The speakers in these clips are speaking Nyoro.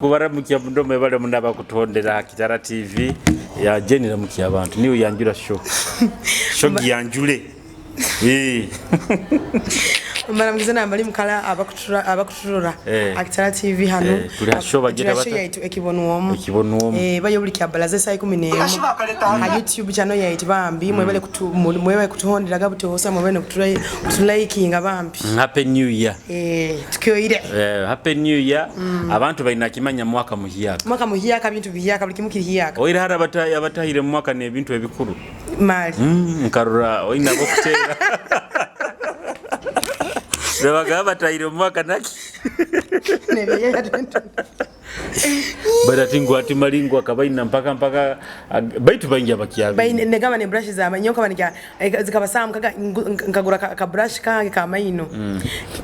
Kubaramukya muno mwebale muno abakutondera ha Kitara TV ya Jane, ramukya abantu, niwe yanjura show, show giyanjule. Mbaramukize nambali mukala abakuturora Akitara TV hanu. Tuli ha show tuli bagyeta ha show bata? Yaitu Ekibonwomu. Ekibonwomu. Bayo buli kyabalaza esaha 11 ha YouTube channel yaitu. Bambi mwebale mwebale kutuhonderaga butoosa, mwebale nokutulaikinga bambi. Happy New Year. Tukyoire. Happy New Year. Abantu baina kimanya mwaka muhyaka. Mwaka muhyaka, bintu bihyaka, buli kimu kiri hyaka. Oire hari abatahire mu mwaka n'ebintu ebikuru. Mali. Nkarora oine ab'okuteera nibagamba batahire mu mwaka naki. Nebyeya 20. But ati ngu ati mali ngu akaba aina mpaka mpaka baitu baingi abakyabaine. Baine negamba ne brush za manyo nkaba nikya zikaba mukaga nkagura ka brush kange ka maino.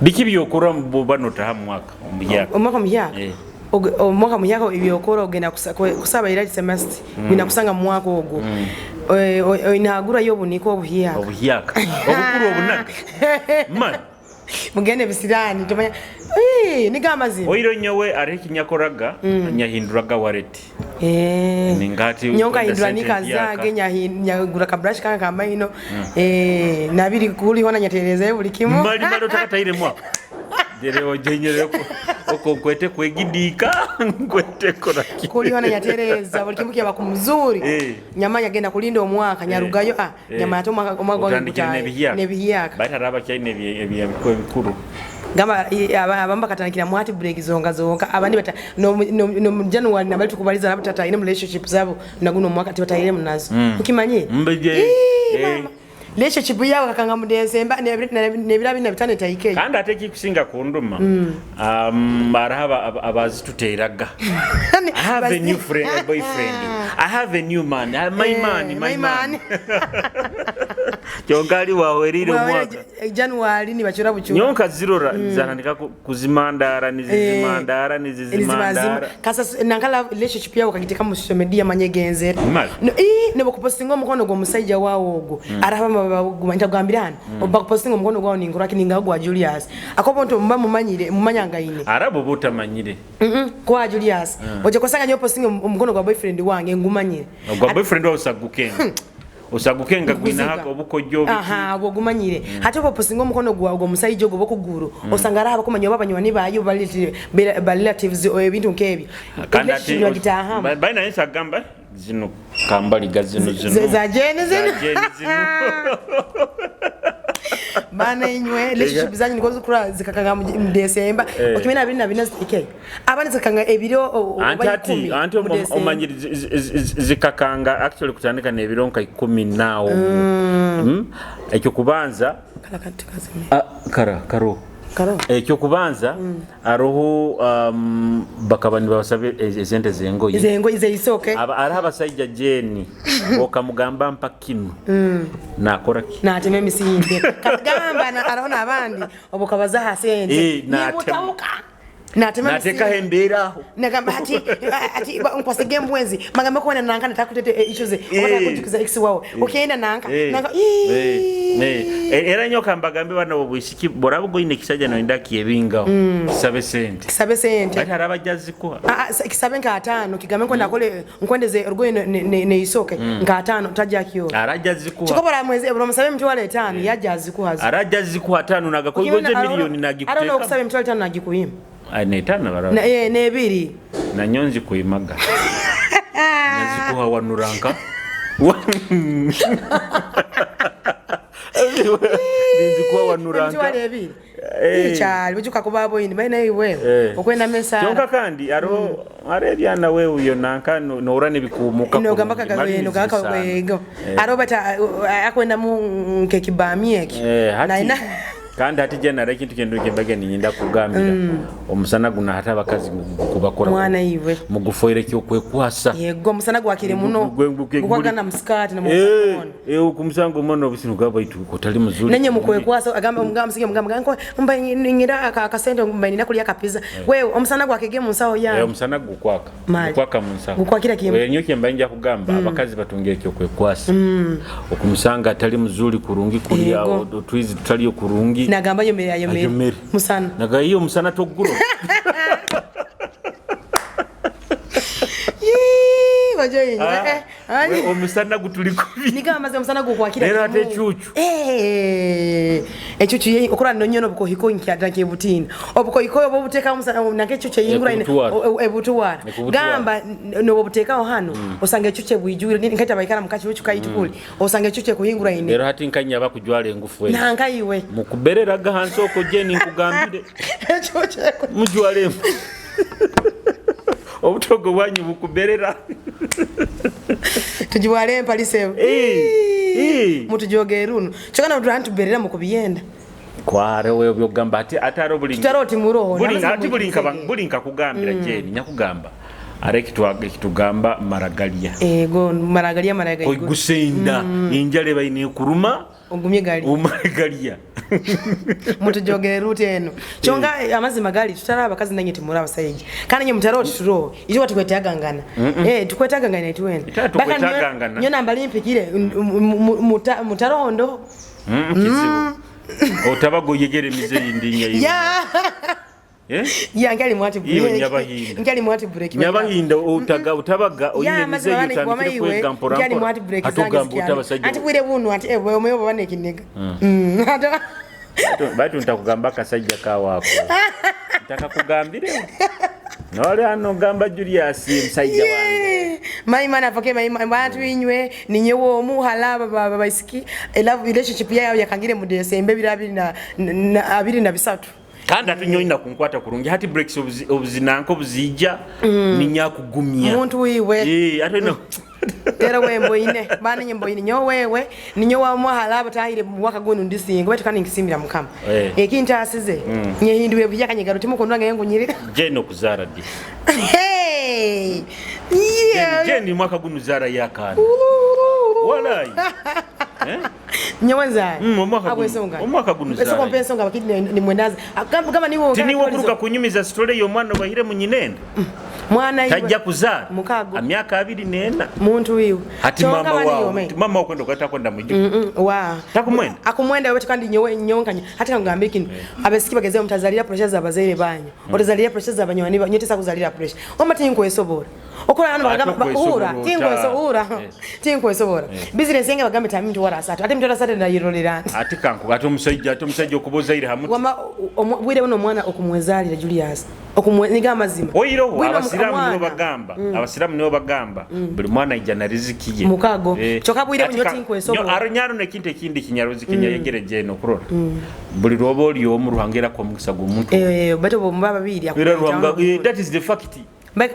Biki byokora bwoba notaha mu mwaka omuhyaka? Omwaka omuhyaka? Omwaka omuhyaka ebyokora ogenda kusaba era it's a must gwina kusanga mu mwaka ogwo oine agurayo obunika obuhyaka. Obuhyaka obukuru obunaga mani. Mugende ebisirani tomanya nigo amazima. Oiro nyowe hariho ekinyakoraga, nyahinduraga wallet. Ninga hati Nyowe kwenda nkahindura sente nika empyaka. zange, nyagura ka brush kange ka maino, nabiri kuriho nanyatererezayo buri kimu. Mali mali otakatairemu aho ojenyereko oko nkwete kwegidiika nkwete koraki. Kuriho nanyatereza buri kimu kyaba kumuzuri. Nyamanya genda kulinda omwaka nyarugayo. Nyama ate omwaka gwange Otandikire gutaahe n'ebihyaka. N'ebihyaka. Baitu hariho abakyaine ebiko ebikuru. Gamba abamu bakatandikira mu heartbreak zonka zonka, abandi bata nomu January nabali tukubaliza nabo tataine mu relationship zabo, naguno omwaka tibatahiremu nazo. Okimanyire? Mbije. Ii, mama. Relationship yawe kakanga mu December nebiro 25 etahikeyo. Kandi ate ekikusinga kunduma, hariho abazituteeraga. I have a new friend, a boyfriend. I have a new man. My man, my man. Kyonka ali wahwerire omwaka. January nibacura bucura. Nyowe nkazirora zatandika kuzimandara nizizimandara nizizimandara. Kasa nanka love relationship yawe okagiteka mu social media manye genzere. Mali. No, nibakupostinga omukono gw'omusaija wawe ogwo. Araha bama ntagambira hano. Obakupostinga omukono gwawe ninkuraki ninga gwa Julius. Akobo nti muba mumanyire mumanyangaine. Arabo botamanyire. Kwa Julius. Oje kusanga nyo postinga omukono gwa boyfriend wange ngumanyire. Gwa boyfriend wawe osagukenga. Osagukenga gwina haka obukojjo biki. Aha, obwo gumanyire. Hati oba postinga omukono gwawe gw'omusaija ogwo okuguru, osanga araha bakumanya oba banywani bayo ba relatives ebintu nk'ebyo. Kandi ati Relationship bagitahamu. Baina yinsa gamba zino kambaliga zino zino. Za Jane zino. Za Jane zino. Bana inywe relationship zanyu niko zikura zikakanga mu December. Okimena 24 zitike. Abandi zikakanga ebiro Anti oba ati 10 anti mu December. omanyire zikakanga actually kutandika n'ebiro nka 10 naawo. Ekyo kubanza Kala kati kazime. Ah, kara karo. Karo. Ekyo kubanza hariho bakaba nibabasaba esente z'engoye. Zengoye zeisoke. Hariho abasaija Jane okamugamba mpa kinu nakora ki? Natema emisinde. Kagamba hariho n'abandi obukabaza ha sente. Nibutabuka. Natema Natekaho emisinde. embeera aho. Nagamba ati nkwasege embwenzi magambo kwenda nanka natakutete issues oba takujukiza ex wawe okenda nanka nanka. Era nyoka mbagambe bana obwisiki boraba goine ekisajja noyenda kyebingaho, kisabe sente. Kisabe sente. Bati hari abajja zikuha. Ah, ah, kisabe nka 5, kigambe nkwenda akole nkwendeze orugoye neisoke nka 5 tajja kyora. Arajja zikuha. Kikobora mwezi bro musabe emitwalo 5 yajja azikuha. Arajja zikuha 5 nagakoze miliyoni nagikuteka. Arona okusaba emitwalo 5 nagikuhima. Ai netano bara. Na nebiri. Na nyonzi kuimaga. Nazikuha wanuranka. Nzikuha wanuranka. Emitwalo 2. Ikyali bujuka kuba boyini baina iwe okwenda mesa. Kyonka kandi aro arebyana wewe uyo nanka nora nebikumuka. Nogamba kagawe nogamba kawego. Aro bata akwenda mu nkekibami eki. Hati kandi hati jena nari ekintu kyendu kyembage ninyenda kugambira. Omusana guna hati abakazi kubakora. Mwana iwe. Mugufoire kyokwekwasa. Yego omusana gwakire muno. Gukwagana mu skirt na mu mkono. Okumusango omwana obusinu gaba itu kotali muzuri. Nenye mukwekwasa agamba omugamba sige omugamba nko mba ningira akasente mba nina kulya kapiza. Wewe omusana gwakege mu nsawo ya. Omusana gukwaka. Mali. Gukwaka mu nsawo. Gukwakira kimu. Nyo kyemba nja kugamba abakazi batungire kyokwekwasa. Okumusanga atali muzuri kurungi kulya otwizi tutaliyo kurungi. Nagamba yomere ayomere. Ayomere. Musana. Naga iyo musana toguro. Tinkojoyinga. Ah, omusana gutuli kubi. Nigamba maze omusana gukwakira. Rero ate ecucu. Ecucu ye okora nonyo obukohiko nkyata nkebutina. Obukohiko obo buteka omusana nanke ecucu eyingura ine ebutuwara. Gamba no butekaho hano osanga ecucu bwijwire nkaita baikara mukacucu kayitukuli. Osanga ecucu kuhingura ine. Rero hati nkanya bakujwala engufu ezo. Nanka iwe. Mukubereraga hansi oko jeni nkugambire. Ecucu mujwale engufu. Obutogo bwanyu bukuberera. Tujiwale empalise. Mutujoge runo. Chokana tuberera mu kubiyenda. Kware wewe byogamba ati ataro buli tutaroti muroho. Buli ati buli nka buli nka kugambira jeni nyakugamba. Areki kitugamba maragalia. Ego maragalia maragalia. Kugusenda injale bayine kuruma ogumye gali. Umaragalia. Mutujogere rute eno. Chonga amazima gali tutara abakazi nanye timura abasajja. Kandi nye mutaro tuturo. Ijo watukwetagangana. Tukwetagangana itwena. Baka nyo namba limpikire mutarondo. Kizibu. Otabago yegere mizeyi ndinya yiwe. Ya. Ya ngali mwati break. Nyabahinda. Ngali mwati break. Nyabahinda utaga utabaga oyine mizeyi utandikire kwega mpora mpora. Ngali mwati break zange. Ati bwire bunu ati ewe omeyo baba nekiniga. Baitu ntakugamba akasajja kawaako. Ntakakugambire. Nole ano gamba Julius musajja wange. Mai mana afoke mai bantu inywe ninyewo omu halaba baba baisiki love relationship yayo yakangire mu December 2023. Kandi atunyoyina kunkwata kurungi hati breaks obuzinanko obuzijja ninyakugumya. Muntu wiwe. Ate no. Tera we mboine bana nye mboine nyo wewe ninyo wa muhalaba tahire mwaka gunu ndisingo betu kandi nkisimira mukama. Ekintu asize nyehinduwe bijaka nyegaro timukondo nge ngunyirira. Jeno kuzara di. Hey. Yeah. Jeni mwaka gunu zara yakana. Walai. Nyewenza. Omwaka gunu zara. Soko mpenso ngaba kidi ni mwendaza. Kama niwo tiniwo kuruka kunyumiza story yo mwana bahire munyinenda. Mwana iwe tajja kuzara mukago amyaka 24 muntu wiwe hati mama wao mama wakwenda kwata kwenda muju wa takumwenda akumwenda wewe kandi nyowe nyonkanya hati kangambye kino abesiki bageze mutazalira pressure za bazaire banyu otazalira pressure za banywani banyu tesa kuzalira pressure omba tinkwesobora okora hano bagamba uhura tinkwesobora tinkwesobora business yenge bagambe tami mtu wara asatu ate mtu wara asatu ndayirolera ati kanku ate omusajja okubozaire hamu wama bwire buno omwana okumwezalira Julius okumweniga amazima oyiroho abasiramu nibo bagamba abasiramu nibo bagamba buli mwana ijja na riziki ye mukago choka bwire bunyo tinkwesobora aro nyaro nekintu ekindi kinyaruzi kinyayegere je no kurora buli robo oli omuruhangera kwa mugisa gw'omuntu bato bo babiri akubira that is the fact.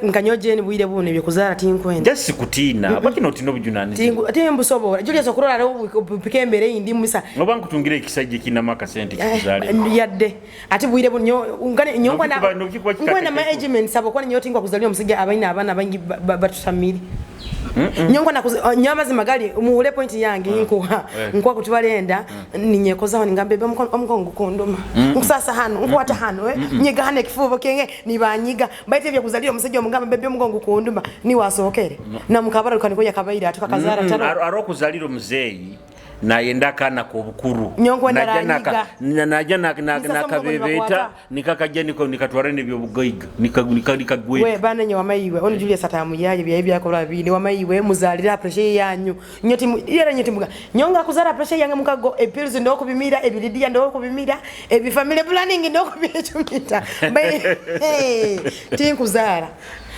Nkanyoje ni bwire buno ebyokuzara tinkwenda. Just kutina bakino tino bujunaniza. Ati mbusobora Julius okurora ro upike embere indi musa. Ngoba nkutungire ekisajja kinamaka sente kikuzale. Yadde. Ati bwire buno ngane nyongwa na ngwana my agent sabo kwani nyotingwa kuzalira omusajja abaina abana bangi batusamiri. Nyongwa na nyama zimagali muhule point yange nkuha nkuwa kutubalenda ninyekozaho ningambe omukongo kondoma nkusasa hano nkwata hano nyiga hano ekifubo kenge nibanyiga baite bya kuzalira omusajja omugamba bebe omugongo kondoma ni wasookere na mukabara kanikoya kabaira atukakazara tano aro kuzalira omuzeyi nayenda kana ku bukuru naja nakabebeta nikakajja niko nikatwara nebyobugaiga nikagwe we bana nyo wamaiwe ono Julius atamuyaye bya byakola bini wamaiwe muzalira pressure yanyu nyoti yera nyoti muga nyonga kuzara pressure yange mukago epills ndo kubimira ebilidia ndo kubimira ebi family planning ndo kubichumita hey tinkuzara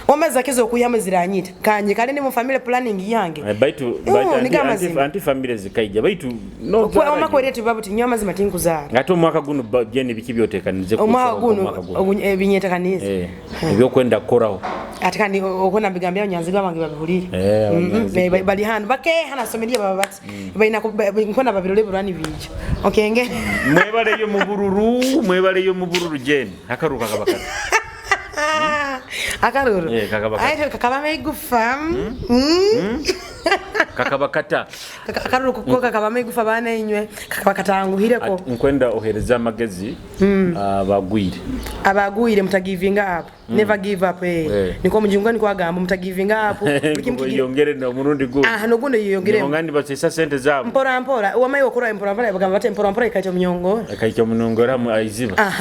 wamaza kizo kuyama ziranyita kanye kale ni mu family planning yange baitu anti family zikaija baitu no kwa omakwerete babu tinywa mazima tinkuzara ngato omwaka guno jeni biki byotekanize omwaka guno ebinyetekanize ebyokwenda kukoraho ati kandi okona mbigambya nyanziga bange babihulire bali hano bake hana somelia baba bati baina nkona babirole burani bija okenge mwebaleyo mu bururu mwebaleyo mu bururu jeni akaruka kabaka akaruru aite kakaba meigufa kakaba kata akaruru kuko kakaba meigufa bana inywe kakaba katanguhireko nkwenda ohereza amagezi abagwire abagwire mutagivinga up never give up niko mujunga niko agamba mutagivinga up yongere no murundi go nogundo yongere ngandi basesa sente zabo mpora mpora wamaye okora mpora mpora bagamba bate mpora mpora ikacho mnyongo ikacho mnyongo ramu aiziba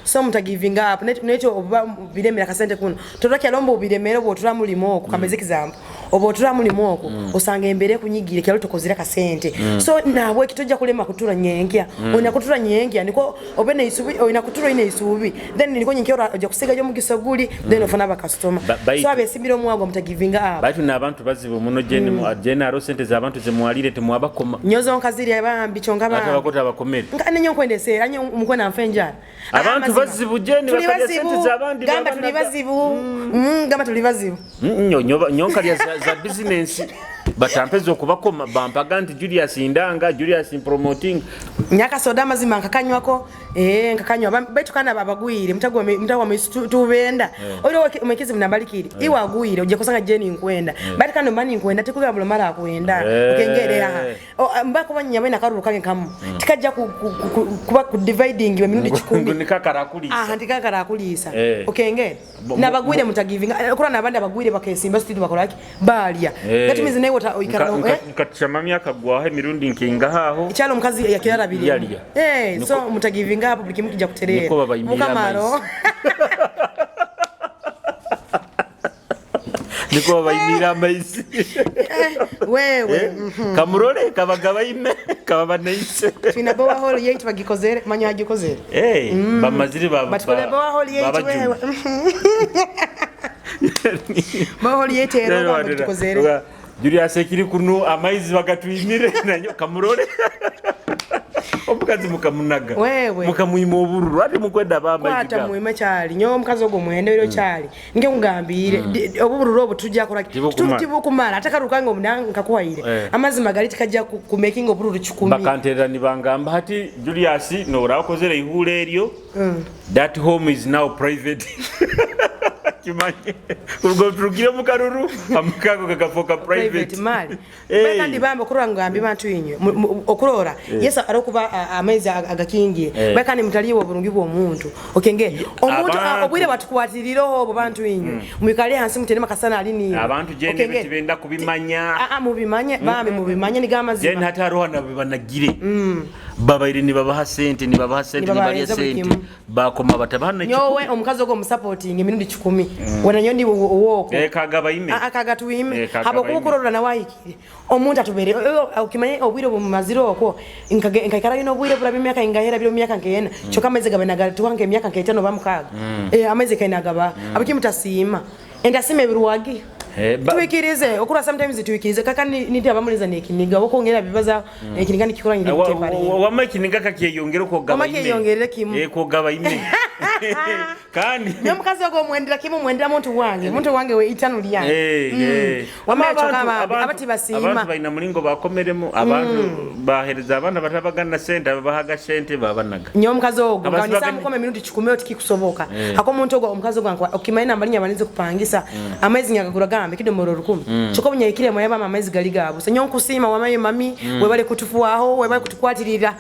so mutagivinga up necho oba biremera kasente kuno toraki alombo biremera bo turamulimo kukameze kizambo Oba otura mulimu okwo, osanga embeera ekunyigire, kyalo tokozire akasente. So nabweki tojja kulema kutura nyenkya. Olina kutura nyenkya niko obe neisubi, olina kutura oyine isubi, then niko nyenkya ojja kusigayo omugisa guli, then ofuna abakasitoma. So abesimbira omuwago mutagivinga up. Baitu n'abantu bazibu muno. Jeni, aro sente z'abantu zemwalire temwabakoma. Nyozo nkazirya bambi, kyonka bambi. Ate abakota abakomere. Nka nenyo nkwendesera nyo mukwena nfa enjala. Abantu Amazima. bazibu, Jeni. Tuli Bakalya bazibu. sente z'abandi. Gamba tuli bazibu. Gamba tuli bazibu. Nyonkalya za bizinensi, batampeza okubakoma, bampaga nti Julius ndanga, Julius promoting. Nyakasoda amazima nkakanywako, nkakanywa. Baitu kana babagwire mutagwa mutagwa tubenda oyo omekizi mnabalikiri iwe agwire ojja kusanga Jeni nkwenda, baitu kano mani nkwenda tikugamba bulo mara akwenda. Okengere aha. Mbako banya bena karuru kange kamu tikajja kuba ku dividing emirundi 10. Nikakarakulisa. Aha, ndikakarakulisa. Okengere nabagwire mutagivinga kura nabandi abagwire bakesimba street bakolaki balya. That means naye wota oikara. Nkacama myaka gwaho emirundi nkingahaho. Ikyalo omukazi yakirarabire. Yalya. So mutagivinga hapo, buli kimu kijja kutereera. Niko babayimirira. Mukamaro. Amaizi. Niko babayimirira amaizi. Wewe. Kamurole kabagabaime kababanaise. Twina borehole yaitu bagikozere, manya agikozere. Bamazire ba Batukole borehole yaitu. Babajuma. Wewe, borehole yaitu ero batukozere. Julius ekiri kuno amaizi bagatwimire nanyo kamurole omukazi mukamunaga. Wewe. Mukamwima obururu ate mukwenda ba amaizi Kwata. Gabo. Mwima kyali nyo omukazi ogwo mwende ero kyali nke nkugambire. Obubururu obwo tujja kola. Tibukumala. Tibukumala ate karuka ngo nkakuwaire. Amazima gali tikajja ku making obururu 10. Bakanterera nibangamba hati Julius norakozere ihura eryo, that home is now private. Kimanye ubwo turugire mu karuru amakago kagafoka private. Private mali. Kandi bambe okurora ngambi bantu inywe okurora yesu arokuba amaizi agakingiye. Bakandi mutaliwe oburungi bw'omuntu okenge omuntu. Obwire batukwatirireho obwo bantu inywe mwikale hansi mutene makasana ali niwe. Abantu jeni tibenda kubimanya. Mubimanye bambe, mubimanye niga Jeni amazima. Hati hariho nabibanagire babaire nibabaha sente, nibabaha sente, nibalya Nibabahereza buli sente, kimu. bakoma batabana. Nyowe omukazi ogwo omusupporting emirundi 10 wena nyo ndi owoko. Kagabaime. Akagatuime. Kagabaime. Habokuba okurora nawe ahikire omuntu atubere okimanye obwire bumumazire okwo nkaikarayo n'obwire buraba emyaka ingahera biro myaka nkena, kyokka amaizi gabe nagatuka nk'emyaka nk'etano oba 6. Amaizi kainagaba abaki mutasiima endasiima ebirwagi. Tuikirize okura sometimes tuikirize kaka niti abamuliza nekiniga okongera bibaza ekiniga nikikora nyine bitepari. Wama ekiniga kakyeyongera Wama kyeyongerere kimu. Kwogabaime kandi. Nyo mukazi ogwo omwendera kimu, mwendera muntu wange, muntu wange we itano lyange. Wama Abantu- ekyo kama abati basiima. Abantu balina mulingo bakomeremu abantu bahereza abaana batabagana sente, ababahaga sente babanaga. Nyo omukazi ogwo Abasi nga nisamukoma emirundi 10 otikikusoboka. Hako omuntu ogwo omukazi ogwo okimanyi namba linya balinze kupangisa amaizi nyagagura gambe kidomoro 1000, kyokka obunyayikire moya bama amaizi gali gabusa. Nyo nkusiima wamaye mami, webale kutufuaho, webale kutukwatirira.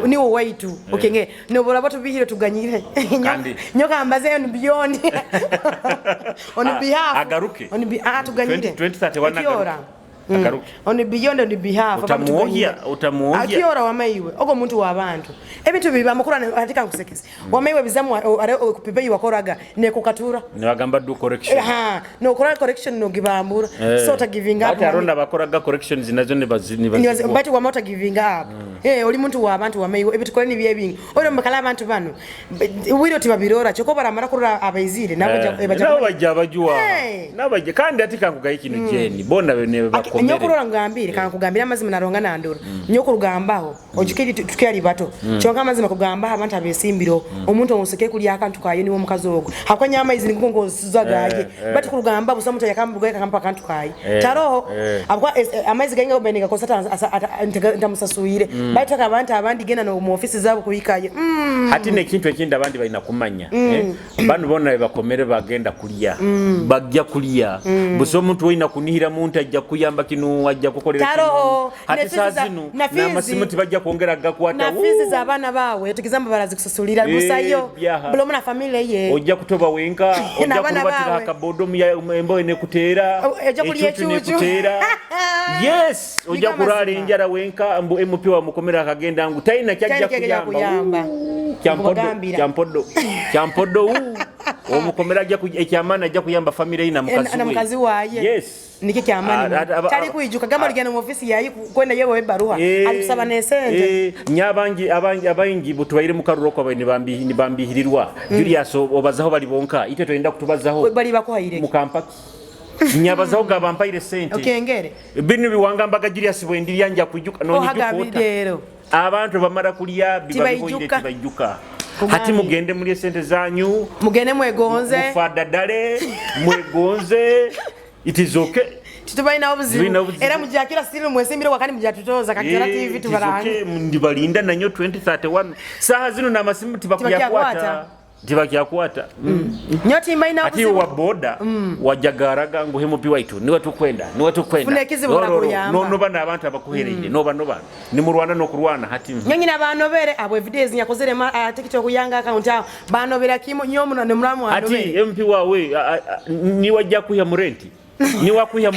Niwo waitu okenge noboraba tubihire tuganyire. Kandi- Nyo kambaze on beyond on behalf Agaruke. on tuganyire. 2031. Ekiora. Agaruke. Agaruke. On beyond on behalf. Utamuohya, utamuohya. Akiora wamaiwe ogwo muntu w'abantu ebintu biba mukura atika nkusekese wamaiwe bizamu kupipeyi wakoraga nekukatura. Nibagamba do correction. Ha, nokora correction nogibambura. So utagivinga up. Ate aronda bakoraga corrections nazo Nibazi- nibazigwa. But wama utagivinga up. Oli muntu w'abantu wamaiwe ebitukole nibyo ebingi oli mukala abantu bano wiro tibabirora kyokka baramara kurora abaizire nabo baja. Nabo bajja bajuwa. Nabo bajja kandi ati kankugaye kino jeni bona ne bakomere. Nyokurora ngambire kankugambira amazima naronga nandura nyokurugambaho ojukiri tukyali bato, kyonka amazima kugambaho abantu abesimbiro omuntu onseke kulya akantu kaye niwo omukazi ogwo hakwanya amaizi nikukongoza gaye. Bati kurugamba busa omuntu yakambugaye kakampa akantu kaye taroho abwa amaizi gainga obenega kosa ntamusasuyire bati abantu abandi genda no mu ofisi zabo kuhikayo. Hati nekintu ekindi abandi balina kumanya, bano bona bebakomere bagenda kulya, bajja kulya busa omuntu olina kunihira muntu ajja kuyamba kino ajja kukolera kino. Taroho. Hati Ne saa fees zino na fees- n'amasimu tibajja kwongera gakwata. Na fizi z'abaana baawe tugizamba barazikusasuulira busayo. Byaha. Buli omu na family ye. Ojja kutoba wenka ojja N'abaana kurubatira baawe. akabodo emboye nekuteera. Ojja kulya ecucu ecucu. nekuteera, yes, ojja Nigo kulaala amazima. enjala wenka mbu MP wamukomera akagenda ngu talina kyajja Talina kyajja kuyamba. kuyamba. Uu, kyampodo. Nkubagambira. Kyampodo, kyampodo, uu. Omukomera ajja ekyamaani ajja kuyamba famire ye na mukazi we. Na mukazi waye. Yes. Nikyo kyamaani. Tali kwijuka gamba oligenda mu ofisi yayi kwenda yewe ebaruha alikusaba n'esente. Nya abangi abangi abaingi butubaire mu karuro kwa nibambihirirwa. Julius obazaho bali bonka itwe twenda kutubazaho. Bali bakuhaire. Mukampaki. Nyabazaho gabampaire sente. Okengere. Binu biwangambaga Julius bwendirya nja kwijuka nonyijuka ota. Abantu bamara kulya biba bihoire tibaijuka. Hati mugende mulye sente zanyu, mugende mwegonze, mufadadale mwegonze, it is okay. Titubalina obuzibu era mujakira siri mwesimbire wakati mujatutoza kakira TV tubarange ndibalinda nanyo 2031 saha zino na masimu tibakuyakwata tibakyakwata. Nyo timbaina ati wa boda wajagaraga ngo hemupi waitu niwe tukwenda niwe tukwenda funa ekizibu bakuyamba no no bana abantu abakuhereire no bano bano ni murwana no kurwana hati nyo nyina banobere abo videos nyakozere ma TikTok yanga account aho banobera kimo nyo muno ne muramu anobere ati MP wawe ni wajja kuya murenti ni wakuya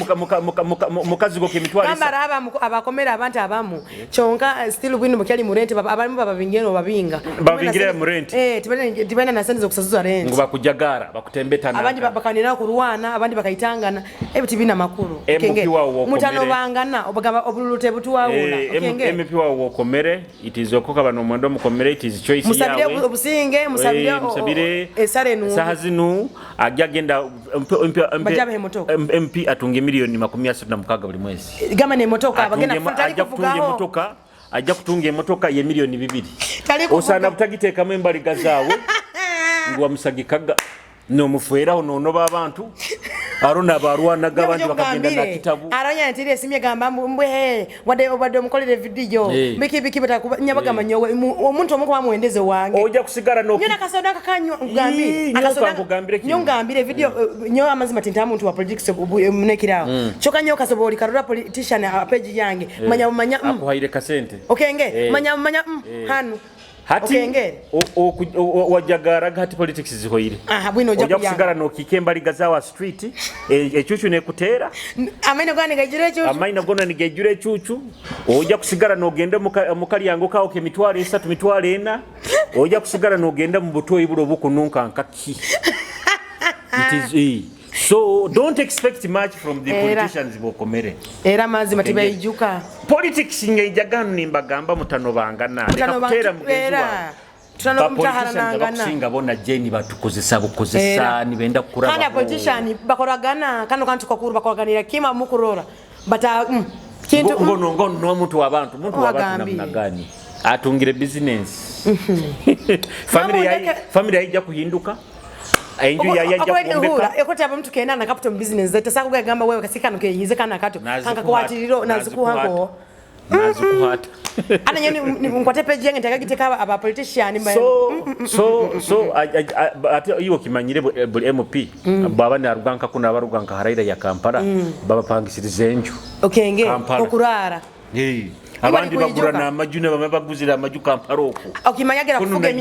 mukazigo kemitwalo kamba raba abakomera abantu abamu chonka still bwino mukyali murenti abalimu baba bingeno babinga babingira murenti tibana na sente zokusasuza rent ngo bakujagara bakutembeta na abandi bakanira kurwana abandi bakaitangana ebi tibina makuru kenge mutano bangana obagamba obulute butuwawula kenge MP wawo wokomere it is okoka bano mwendo mukomere it is choice yawe musabire obusinge musabire esare nu saha zinu ajja genda MP atunge milioni 36 buli mwezi. Gama ne motoka abagenda kufutali kuvugaho. Ajja kutunga emotoka ye milioni 2. Osana butagiteekamu embaliga zaawe ngo wamusagikaga nomufweraho nonoba abantu arona abarwanaga abandi bakagenda na kitabu aranya ntire esimye gamba mbwe wadde obadde omukolere video biki biki batakuba nyabagamba nyowe omuntu omu kwa muwendeze wange ojja kusigala no nyona kasoda kakanywa ngambire akasoda nyo ngambire video nyo amazima tinta muntu wa politics munekirawo choka nyo kasoboli karura politician a page yange manya manya akuhaire kasente okenge manya manya hanu hati wajagaraga hati politics zihoire ojja kusigala nokika embaliga zawa street ecucu nekuteera amaino gona nigejura ecucu amaino gona nigejura ecucu ojja kusigala nogenda mu kalyango kawo kemitwalo 3 mitwalo 4 ojja kusigala nogenda mu butoyi bulo bukununka nkaki. It is so don't expect much from the politicians bokomere era mazima tibaijuka politics ngejagano nimbagamba mutanobangana leka kutera mugenzi wawe abakusinga bona jeni batukozesa bukozesa nibenda kuraba kana politician bakoragana kano kantu kokuru bakoraganira kima mukurora bata kintu ngono ngono no muntu wabantu muntu wabantu namna gani atungire business family yaija kuhinduka enju ya yaja kuombeka ekoti abo mtu kenda na capital business zete sako gamba wewe kasika no keyize kana kato kanka kwatiriro nazikuhango nazikuhata ana nyoni nkwate page yange ntakagiteka aba politician so ate iwo kimanyire buli MP baba ni aruganka kuna abaruganka haraira ya Kampala baba pangisiriza enju okenge okurara abandi bagura na amaju ne bamwe baguzira amaju Kampala okwo okimanyagera kufuga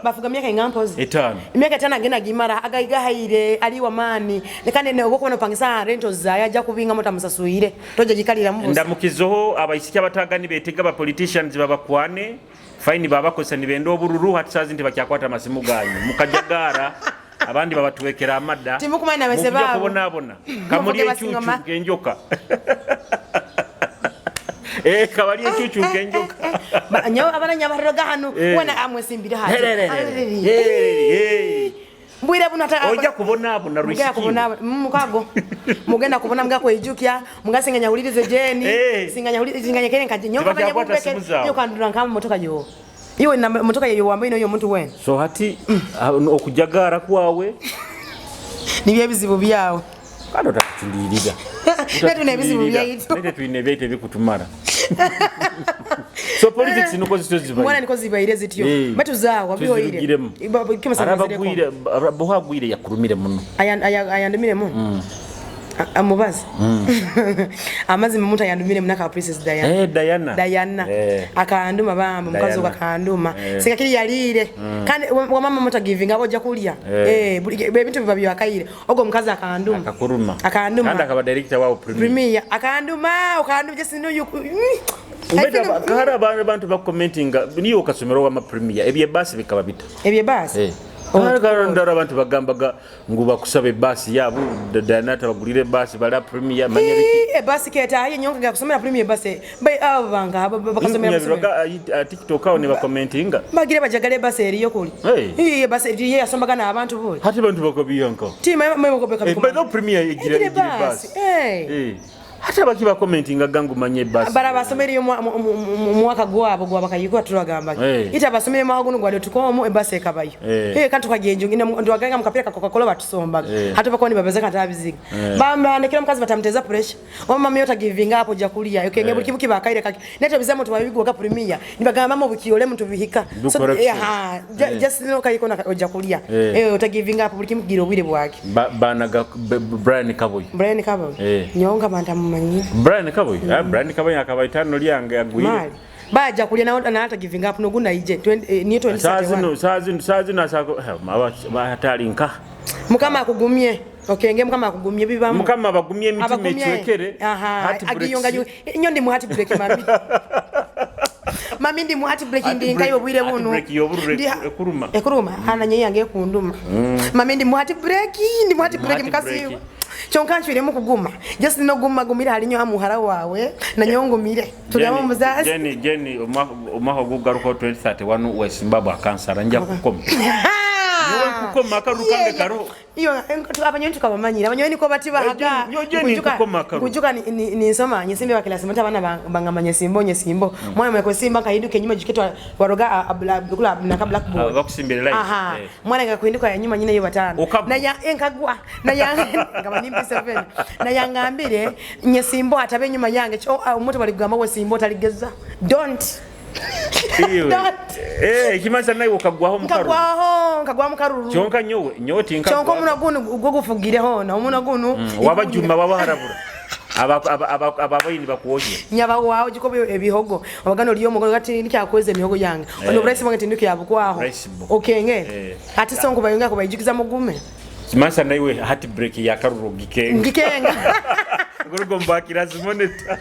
bafuga myaka ingampozi 5 emyaka 5 agenda gimara agaiga haire ali wa mani nekane ne oboko banopangisa rento zaya ajja kubinga mota musasuire toje gikalira mu ndamukizoho abaisiki abatagani betega ba politicians babakwane fine babakosa nibendo obururu hatisazi nti bakyakwata amasimu ganyu mukajagara abandi babatuwekera amada timukumanya bese babo kubonabona kamuli ecucu kenjoka kabali ecucu kenjoka nyo abana nyabaroga hano wana amwesimbira hati mbwira buno ata ojja kubonabona rwisiki kubona mukago mugenda kubona mga kwejukia mugasinganya ulirize jeni singanya ulirize singanya kene kaje nyo kabanya bumbeke nyo kandura nkama motoka yo iwe na motoka yo wambaye no muntu wene so hati okujagara kwawe nibye bizibu byawe kandi otakuchulirira netu nebizibu byaitu nete tuine byaitu ebikutumara so politics nuko zito zibaire mwana niko zibaire zityo batuzawa bihoire arabagwire bohagwire yakurumire muno ayandumire muno amubazi amazima muntu ayandumire munaka Princess Diana Diana Diana akanduma bamba mukazi akanduma sika kiri yalire kandi wa mama muta giving abo ja kulya ebintu biba byakaire ogo mukazi akanduma akakuruma akanduma kandi akaba director wao premier akanduma okanduma just know you Mbeta kahara abantu ba commenting niyo kasomero wa premier ebye basi bikaba bita ebye basi Ndara abantu bagambaga ngu bakusaba ebbaasi yaabo, Diana tabagulira ebbaasi, bala Premier manya biki. Ebbaasi ketaahiye nyonka gakusomera Premier ebbaasi abo banga bakasomera. Nyabirwaga TikTok awo ne bakomentinga. Bagire bajagala ebbaasi eriyo kuli. Ebbaasi eriyo yasombaga n'abantu buli. Hati bantu bakabiyanka. Tima mwe By the Premier egira ebbaasi. Hata abaki bakomentinga gangu manye ebbaasi. Bara basomera iyo mu mwaka gwabo gwa bakayikuwa turagamba. Ita basomera mwaka guno gwa tukomo ebbaasi ekabayo. Kandi tukagenjo ngina ndwaganga mukapira ka Coca-Cola batusombaga. Hata bakuwa nibabaza kata abiziga. Bamba mukazi batamuteza pressure. Mama yota giving up oja kulia. Okenge buli kibuki bakaire kaki. Neto bizamu tubabigwa ka Premier. Nibagamba mamo bukiole muntu bihika. So just no kayiko na oja kulia. Uta giving up buli kimugira obwire bwake. Banaga Brian Kaboy. Brian Kaboy. Nyonga banta mumanyi. Brian Kaboy. Brian Kaboy akabaitano lyange agwire. Baja kulia na hata giving up nogunda ije 20 ni 20. Sazi nasako hatari nka. Mukama akugumye. Okenge mukama akugumye bibamu. Mukama abagumye emitima echwekere. Agiyonga nyo ndi mu heartbreak mami. Mami ndi mu heartbreak ndi nkayo bwire buno. Heartbreak yoburure ekuruma. Ekuruma hana nye yange kunduma. Mami ndi mu heartbreak, ndi mu heartbreak mukasi. Kyonka nchwiremu kuguma. Just no guma gumira halinyo amuhara wawe na nyongumire. Tulyamu muzazi. Jenny omwaka gugaruka 2031 we Zimbabwe akansara nja kukoma. Niwe kukoma akarukange karo. Iyo abanyoni tukabamanyira abanyoni ko batibahaga. Kujuka ni nsoma nyisimbe bakilasi mata bana bangamanye simbo nyesimbo. Mwana mwe kusimba kahinduke nyuma jiketwa waroga kula na blackboard. Bakusimbira live. Mwana ngakuhinduka nyuma nyine yo batano. Na ya enkagwa na ya ngaba nimbi 7. Na yangambire nyesimbo atabe nyuma yange omuntu bali kugamba we simbo taligeza. Don't. Kimasa naye ukagwaho mukaru. Nkagwaho, nkagwa mukaru. Kyonka nyowe tinka. Kyonka omuna gunu gwogufugireho na omuna gunu. Wabajuma wabaharabura. Ababayini bakuwoje. Nyaba wawo jikobe ebihogo. Abagano liyo mugogo gati nikyakweze emihogo yange. Ono rice bange tinduki yabukwaho. Okenge. Ati songo bayonga kubayijukiza mugume. Kimasa naye heartbreak ya karuru gikenga. Gikenga. Gurugo mbakira zimoneta.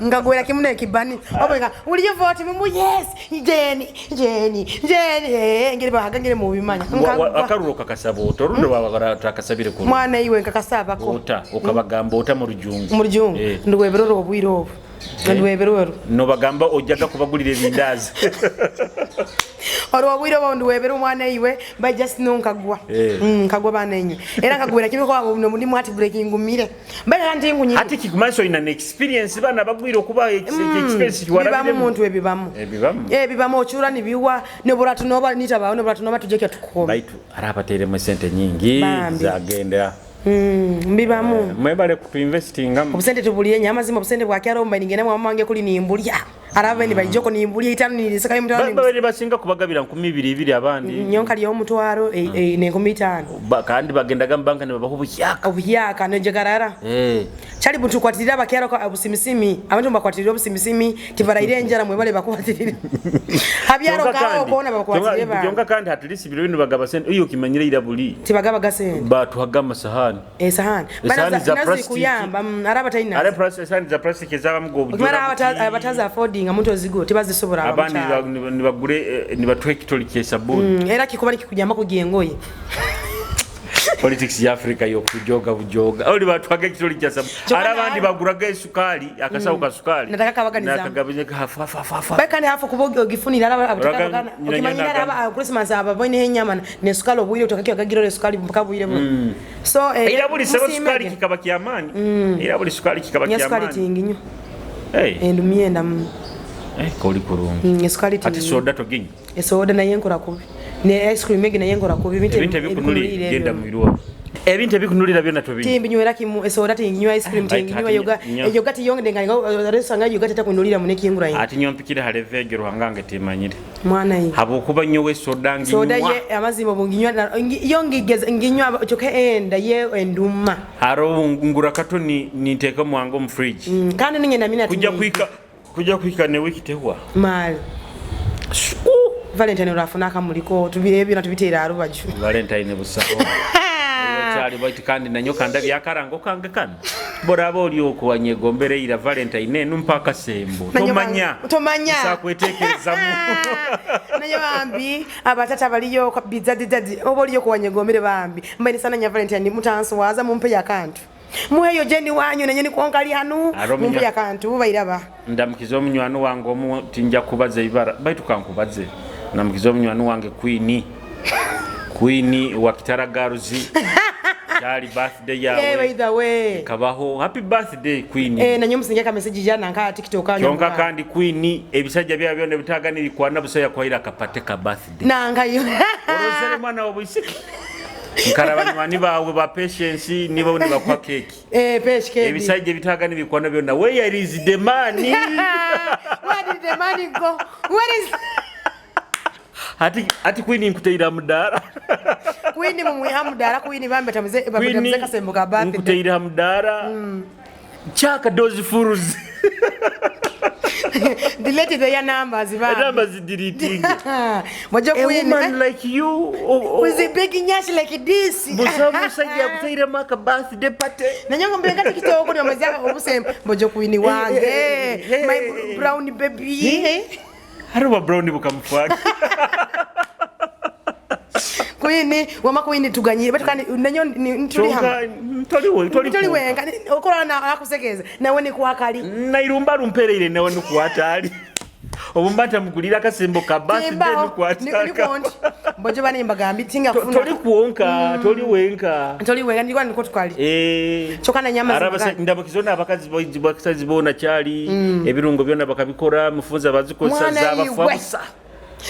Ngagwera kimune ekibani. Obenga will you vote me? Yes. Jenny. Ngere bahaga ngere mu bimanya. Akaruro kakasaba otorundo babagara takasabire ku. Mwana iwe nkakasaba ko. Ota okabagamba ota mu rujungu. Mu rujungu. Ndweberero obwiro obu. Ndweberero. No bagamba ojaga kubagulira ebindazi. Olwo obwiro obu ndwebero mwana iwe by just no nkagwa. Nkagwa bana enyo. Era nkagwera kimiko no ndi mu heartbreak ngumire. Mbega ndi ngunyi. Ati kikumanso ina experience bana bagwira okuba experience kiwara. Bibamu muntu ebibamu. Ebibamu. Ebibamu ochura ni biwa ne buratu noba nitabawo ne buratu noba tujeke tukoma. Baitu arabateremo sente nyingi zagenda. Mbibamu. Mwebale kutuinvestinga. Obusente tubuliye nyama zima obusente bwa kyaro mba ningena mwa mange kuli nimbulya. Araba ni bayijoko nimbulya itano nilisaka mutwaro. Babere basinga kubagabira 2020 abandi. Nyonka liyo mutwaro ne 15. Kandi bagendaga mbanka ne babaho obuyaka. Obuyaka ne jagarara. Chali buntu kwatirira bakyaro kwa obusimisimi. Abantu bakwatirira obusimisimi tibaraire enjara mwebale bakwatirira. Habyaro gawo kona bakwatirira ba. Byonka kandi at least biro bino bagaba sente iyo kimanyira ira buli. Tibagaba gasente. Batuhaga amasahani. Sahani. Bana za kuyamba araba taina. Are process sahani za plastic zabamu go. Mara abataza affording amuntu ozigo tibazisobora abandi nibagure nibatwe kitoli kye sabuni. Era kikuba kikujamba kugiyengoye. Politics ya Africa yo kujoga bujoga. Oli batwaga kitoli kya sabuni. Arabandi baguraga esukali akasawo ka sukali. Nataka kabaganiza. Nakagabize hafu hafu. Bakandi hafu kuboga ogifunira araba abatakana. Okimanyira araba Christmas ababone enyama ne sukali obwire utakakyo kagiro sukali mpaka bwire. So ira buli saba sukali kikaba kyamani. Ira buli sukali kikaba kyamani. Sukali tinginyo. Endumienda. Koli kurungi. Esukali tinginyo. Ati soda toginyo. Esoda naye nkora kubi. Ne ice cream egi naye nkora kubi. Ebintu ebikunulira genda mu irwa. Ebintu ebikunulira byonna tobinywa. Timbinywera kimu esoda tinginywa ice cream tinginywa yoga. Yoga tiyongede nga resanga yoga tetakunulira munekingura yin. Ati nyompikira halevege ruhangange timanyire. Mwana yi. Habokuba nyowe soda nginywa. Soda ye amazima bunginywa yo ngigeza nginywa choke enda ye enduma. Haro ngura katoni niteka mwango mu fridge. Kandi ningenda mina kuja kuika ne wiki tehwa. Mali. Valentine urafuna akamuliko tubire na tubitera arubaju. Valentine busaho. Cyari bati kandi nanyo kanda byakarango kange kano. Boraba oli okwo wanyegombera eira Valentine enu mpa akasembo. Tomanya. Tomanya. Osakwetekerezamu. Naye bambi abatata baliyo bizadizadi oba oliyo kuwanyegombere bambi mbaine sana nya Valentine mutanswaza, mumpe akantu, muheyo Jeni wanyu nenye nikonkali hanu, mumpe akantu bairaba. Ndamukiza omunywani wange omu, tinja kubaza ibara baitu kankubaze. Ndamukiza omunywani wange Queen, Queen wa Kitara Girls. Kyali birthday yawe. Yeah, by the way. Kabaho happy birthday Queen. Nanyo musinge ka message jana nka TikTok anyo. Kyonka kandi Queen ebisajja bya byona bitagani bikwana busa yakwahira akapate ka birthday. Nanka yo. Orozere mwana wa bwisiki. Nkara banywani bawe ba Patience nibo ni bakwa cake. Pesh cake. Ebisajja bitagani bikwana byona. Where is the money? Where did the money go? Where is Ati Queen nkuteira mudara. Queen mumwiha mudara, Queen bambe tamuze bambe kasembo ka birthday. Nkuteira mudara. Chaka those fools. Delete the numbers bambe. Numbers deleting. Mojo Queen. A woman like you. Oh, oh. With a big nyash like this. Busa musajja kuteira maka birthday party. Nanyongo mbenga tikitoko ni amazia obusembo. Mojo Queen wange. My brown baby. Haruba brown bukamufaka. Queen, wama Queen tuganyire batu kandi nanyo ntuli hamwe. Toli wenga okora na akusekeza nawe ni kwakali. Nairumba rumpereire nawe ni kwatali. Obumbata mugulira akasembo ka birthday ni kwatali. Ni konti. Mbojo bane mbagambi tinga kufuna. Toli kuonka, toli wenka. Toli wenga ndikwa ndiko tukali. Chokana nyama za. Ndabakizona abakazi bakazi bona kyali ebirungo byona bakabikora mufunza bazikozesa zabafa.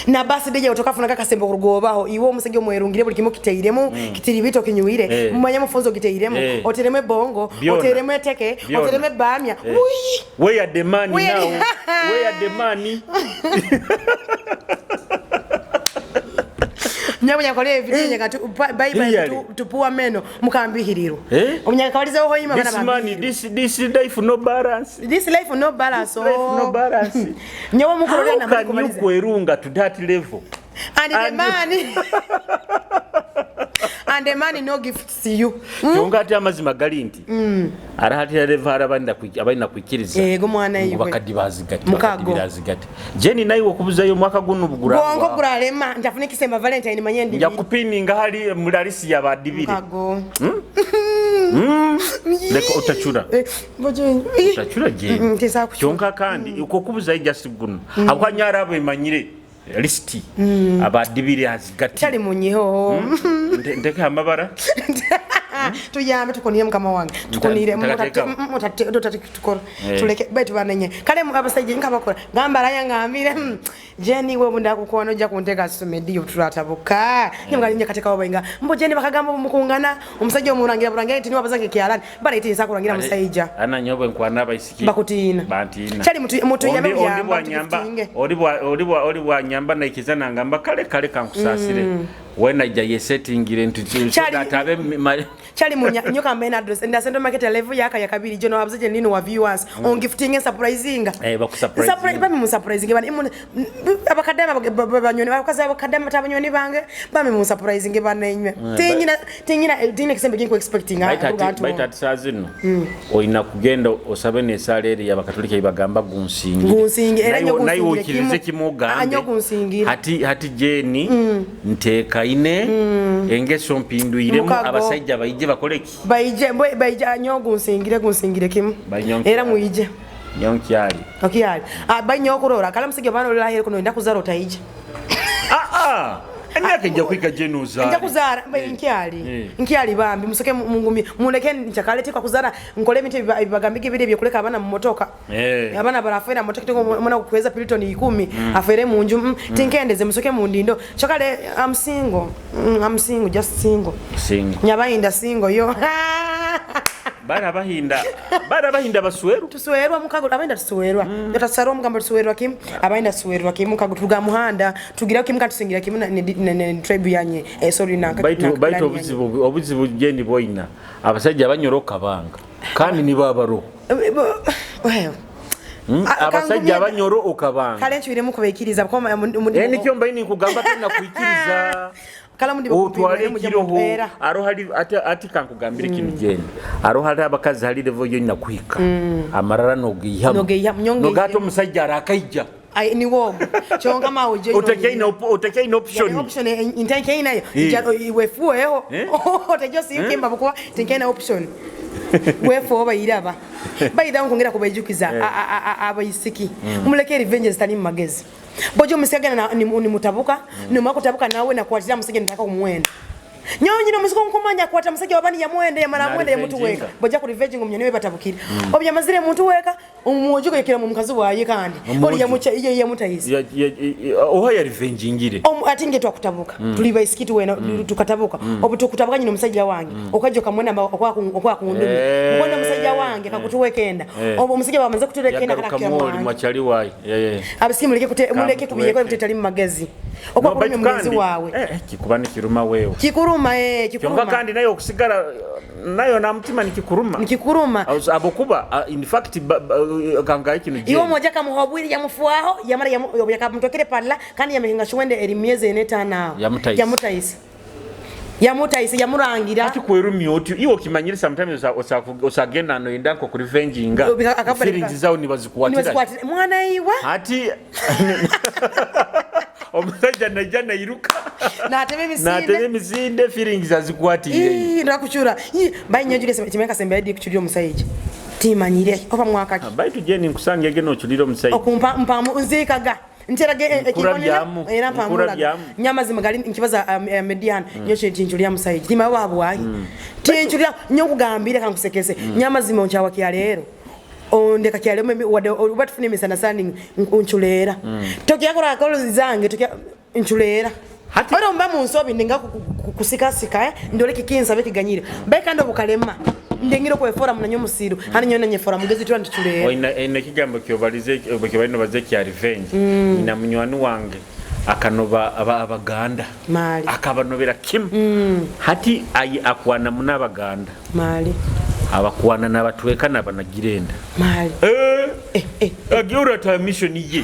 Na basi deje utokafuna kaka sembo kurugobaho iwo omusajja omwerungire buli kimu kiteiremu kitiribito kinyuire mumanya mufunzo kiteiremu otereme bongo otereme teke otereme bamya. Where are the money now? Where are the money? Nyabunya kole video nyaka tu bye bye tupua meno mukambihiriro. Omunyaka kabaliza ho yima bana. This money, this life no balance. This life no balance. This life no balance. Nyawo mukorera na mukubaliza. Kwerunga to that level. And the money. And the money no gifts you. Kyonga ati amazima gali nti. Arahatira level arabanda abalina kwikiriza. Yego mwana yiwe. Bakadi bazigati. Bakadi. Jenny naye okubuzayo mwaka guno bugura. Bongo guralema ndafuna kisemba Valentine manye ndi. Njakupininga hali mulalisi ya badibire. Mukago. Leko utachura. Utachura Jenny. Kyonka kandi uko kubuzayo just guno. Akwanyara abo imanyire. Listi abadibiri azigati cyali munyiho ndeke amabara tuyambe tukonire mukama wange tukonire mutate tukora tuleke baitu banenye kale abasajja nkabakora gamba raya ngambire Jenny wewe ndakukona ojja kunteka sumedio turatabuka nyamga nyakateka wabainga mbo Jenny bakagamba mukungana omusajja omurangira burangira tini wabazange kyalani bale iti nsakurangira musajja ana nyobe nkwana abaisiki bakutina bantina cyali mutu yambe oli bwa nyamba naikizana ngamba kale kale kankusasire wena ja yesettingire nti so that abe cyali munya nyoka mbe na address nda sendo market level yaka ya kabiri jono abzaje nino wa viewers on gifting and surprising bakusurprise surprise bami mu surprising bani abakadama banyoni bakaza abakadama tabanyoni bange bami mu surprising banenywe tinyina tinyina tinyina kisembe kinko expecting baita tsazino oyina kugenda osabe ne salary y'abakatolika ibagamba gunsingi gunsingi era nyo gunsingi nayo okirize kimugambe hati hati Jenny nteka ine engeso mpinduiremu abasajja bayije bakoleki bayije bayije anyo gunsingire kimu era muyije nyonkyali okyali abanyo okurora kala musige bano lahera kuno ndakuzara otayije emyaka ejja kwika Jenny uzara nja kuzara nkyali nkyali bambi musoke mungumi muleke nchakalete kwa kuzara nkole emiti ebibagambige bire byekuleka abana mu motoka abana barafera motoka tengo mwana kukweza pilitoni 10 afere mu nju tinkendeze musoke mu ndindo chokale I'm single I'm single just single single nyabayinda single yo bana bahinda basweru tuswerwa mukago abayinda tuswerwa yotasarwa mugamba tuswerwa kim abayinda tuswerwa kim mukago tuga muhanda tugira kim katusingira kim ne tribe yanye sorry na baitu obuzibu Jenny boina abasajja banyoroka banga kandi ni babaro abasajja banyoro okabanga kale nchwire mukubekiriza nikyo mbaini nkugamba tena kuikiriza. Kala mundi Otwale bakumpimira mujja ekiroho. Mumpeera. Aro hali ati kankugambire kinu, Jeni, aro hali abakazi hali level yo kuhika amarara nogiihamu. Nogiihamu, nyonge Nogata ihamu. omusajja arakaija. Ai, ni wogo kyonka mawe jo. Otakyaina option. Option ntenkeinayo. Eh. Wefuweho. Eh? Otejo siukimba bukuba tenkeina option, wefuweho bayiraba bayira nkongera kubaijukiza abaisiki muleke revenge zitali mu magezi. Bojo omusika gana ni mutabuka, nimara kutabuka nawe nakwatira musajja nitaka kumwenda nyonyi omusika nkumanya akwata musajja wabani yamwenda yamala Na mwenda yamutuweka. revenginga. Bojja ku revenge ngo batabukira obu yamazire muntu weka omwojo yekera mu mukazi waye kandi Omwojo. oli yamucha iye yamutayisa. Oha ya revengingire. Ate nge twakutabuka tuli baisiki tuwena tukatabuka obu tukutabuka nyina omusajja wange okajja okamwena okwa kundumi. Mukwenda omusajja wange kakutuwekenda. Obu omusajja bamaze kutuwekenda. Yagarukamu oli mwakyali wayi. Abasiki muleke muleke kubiyeko Kamutuweke. ebitali mu magezi okwakulumya omugenzi waawe. Kikuba nikiruma wewe. Kikuruma, eh. Kyonka Kikuruma. kandi naye okusigala nayo namutima nikikuruma. Nikikuruma. Abokuba in fact kangaye kino. Iwe omoja kamuhobwire yamufuaho yamara yakamutokere palla kandi yamehinga shuwende eri myezi ene etaano aho. Yamutayisa. Yamutayisa, yamutayisa, yamurangira. Ati kwerumya otyo iwe okimanyire sometimes osagenda noyenda nko kurevenginga. Feelings zawo nibazikukwatira. Nibazikwatira mwana iwa. Ati omusajja najja nairuka. Natema natema emisinde. Emisinde, feelings azikwatire. Ii, ndakuchura bayinyojule kimeka sembe yadi kuchulira omusajja timanyire oba mwakaki. Baitu Jeni nkusanga ege nochulira omusajja. Okumpa mpamu nzikaga nteraga. Nkura byamu, Era nkura mpamulaga. byamu. Nyamazima gali nkibaza median nyo tinchulira musajja tima wabwayi tinchulira nyo nkugambire kankusekese nyamazima nkyawa kya leero ondeka kyale wadde oba tufuna misunderstanding nchuleera tokyakora kolo zange tokya nchuleera. Ora mba mu nsobi ndinga kusikasika ndole kikinsa bekiganyire bae kandi obukalema ndengire okwefora munanyo musiru hani nyo nanyefora mugezi twa ntichuleera. Oina ekigambo kyobalize kyebalina baze kya revenge. Nina munywani wange akanoba abaganda. Mali. Akabanobera kimu hati akwana muna abaganda. Mali. Abakwana nabatweka nabanagirenda. Mali. Eh, eh. Agiurata mission ye.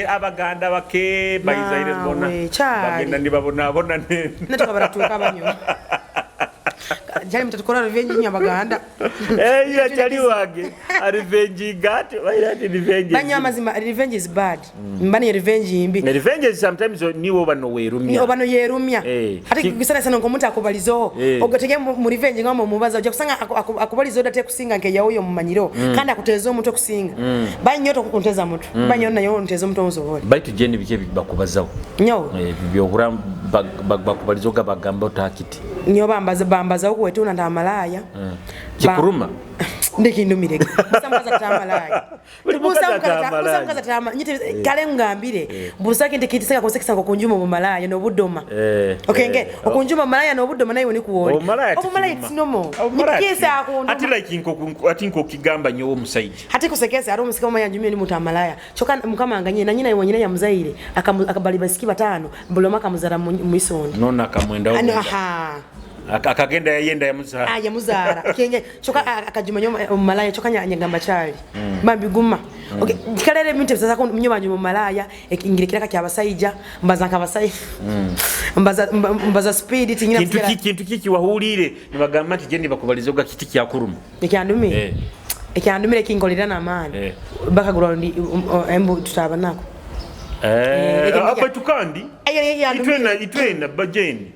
Abaganda bake baizaire bona Mawe, kyali. bagenda nibabonabona Natuka baratuka banyo jali mutatukora revenge nyo abaganda. Ila kyali wange arivenginga ati baira ati revenge. Banyo amazima revenge is bad, mbani revenge mbi. Ne revenge sometimes niwo bano werumya. Oba no yerumya. Ate kusana sana nkomuntu akubalizo ogatege mu revenge ngamo mubaza ojja kusanga akubalizo date kusinga nke yawo mumanyiro kandi akuteza omuntu okusinga banyo to kukunteza mutu banyo nayo nteza omuntu onsobole. Baitu Jeni biki bakubazaho? Nyo. Byohura bakubalizoga bagamba otakiti. Nyo bambaza bambaza okuwetuna ntamalaya. Kikuruma. Ndikindumire busa mukazi atamalaya. Buli mukazi atamalaya. Busa mukazi atama nyite kale ngambire busa kinti kitiseka konsekisa kunjuma obumalaya n'obudoma. Okay nge okunjuma obumalaya n'obudoma naye ni kuwoli. Obumalaya obumalaya tikiruma. It's normal. Obumalaya nikisa tikiruma. akunduma. Ati like ati nkokigamba nyowe omusajja. Hati kusekesa ari omusika mama yanjumye ni muntu amalaya choka mukama anganye na nyina wenyina yamuzaire akabali basiki batano buloma akamuzara mu isondi. Nona akamwenda. Ano aha. Akagenda yayenda yamuzaara. Ah, yamuzaara kenge choka akajuma nyoma omumalaya choka nyagamba kyali bambi guma. Okay, kalere ebintu ebisasa ko nyo banju mumalaya ekingira kiraka kyabasaija mbaza nkabasai mbaza mbaza speed tinyina. Kintu ki kintu ki kiwahuliire nibagamba nti Jeni bakubalizoga kiti kyakuruma? Ekyandumire. Ekyandumire kinkolera n'amaani. Bakagura ndi embu tutabanako. Abaitu kandi Ekyandumire. itwena bajeni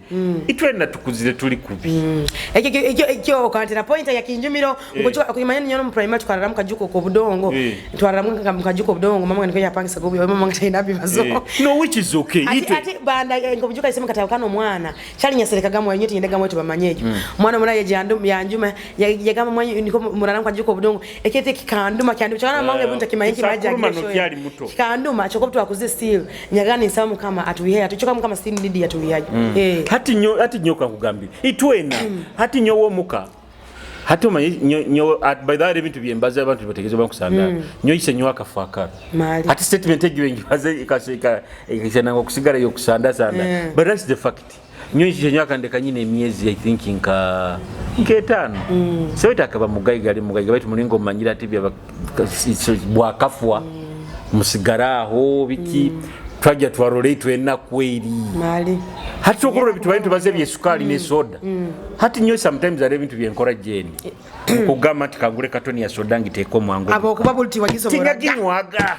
itwena tukuzire tuli kubi. Ekyo ekyo kantera point ya kinjumiro ngocho kumanya nyono mu primary twarara mu kajuko ko budongo. Twarara mu kajuko obudongo mama niko yapangisa gobi mama ngataina bibazo. No, which is okay. Ati Itwe ati banda ngobujuka isema katabo kano mwana chali nyasereka gamwe nyeti nyende gamwe tubamanyejo mwana mwana yejandu yanjuma yagamba mwanyu niko murara mu kajuko obudongo ekete kikanduma kyandu chana mange bunta kimanyi kimaja. Kisakuruma no kyali muto. Kikanduma choko twakuze still nyagani nsaba mukama atuwihe atuchoka mukama still ndidi atuwihaje eh. Hati nyo kakugambire itwena hati nyo womuka hati omanyi nyo, nyo by the way ebintu byembaza abantu bategeeza bankusanga nyo ise nyo akafaakala. Mali. Hati statement egyo engibaze ikasenanga okusigala yokusandasanda. But that's the fact, nyo ise nyo akandeka nyina emyezi I think nka nk'etaano seweta akaba mugayiga ali mugayiga baitu mulinga omumanyira ati bwakafwa musigale aho biki. Twajja twarora itwe enaku eri. Mali. Hati okurora ebintu bali tubaza ebyesukaali n'esoda. Hati nyowe sometimes hariho ebintu byenkora, Jeni, nkugamba nti kangure katoni ya soda ngiteeke omwangu. Abokuba buli tiwagisobora. Tinyaginywaga.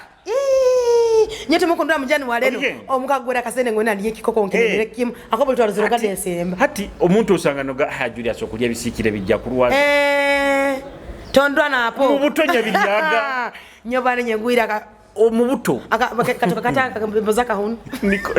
Nye timukundura mujani waleno. Oige. Omukagwera akasente ngwena ndiye ekikoko nkenere kimu ako buli twaruziro Hati- gadesemba. Hati omuntu osanga noga, "Ah, Julius, okulya ebisiikire bijja kurwaza." Eh, tondwa napo. Mu buto nyabiryaga. Nyo bana nyengwira ka Omu buto. Aka katoka kata mboza kahunu. Niko.